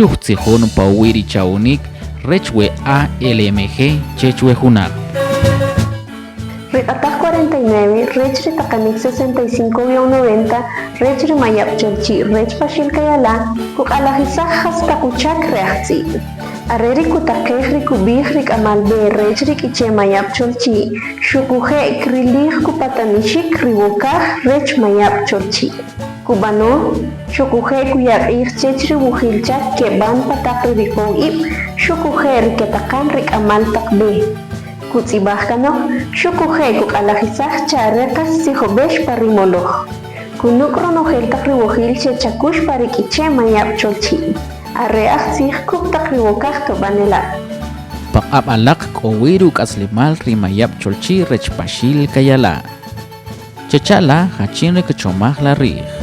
Chujtzijon pa uwi' ri cha'onik rech we ALMG chech we junab'. Ri q'ataj 49 rech ri taqanik 65-90 rech ri Mayab' Cholchi' rech Paxil Kayala kuq'alajisaj jas taq uchak ri ajtz'ib'. Are ri kutaqej ri kub'ij ri k'amal b'e rech ri K'iche' Mayab' Cholchi' xuquje' krilij kupatanixik ri wokaj rech Mayab' Cholchi'. Kub'ano, xuquje' kuya q'ij chech ri wujil chak keb'an pa taq ri riqow ib' xuquje' ri ketaqan ri k'amal taq b'e. Kutz'ib'aj kanoq, xuquje' kuq'alajisaj cha are qas tzijob'ex pa ri moloj. Kunuk' ronojel taq ri wujil che chakux pa ri K'iche' Mayab' Cholchi'. Are ajtzij kuk' taq ri wokaj tob'anelab'. Pa q'ab' alaq k'o wi ri uk'aslemal ri Mayab' Cholchi' rech Paxil Kayala'. Checha' la jachin ri kchomaj la rij.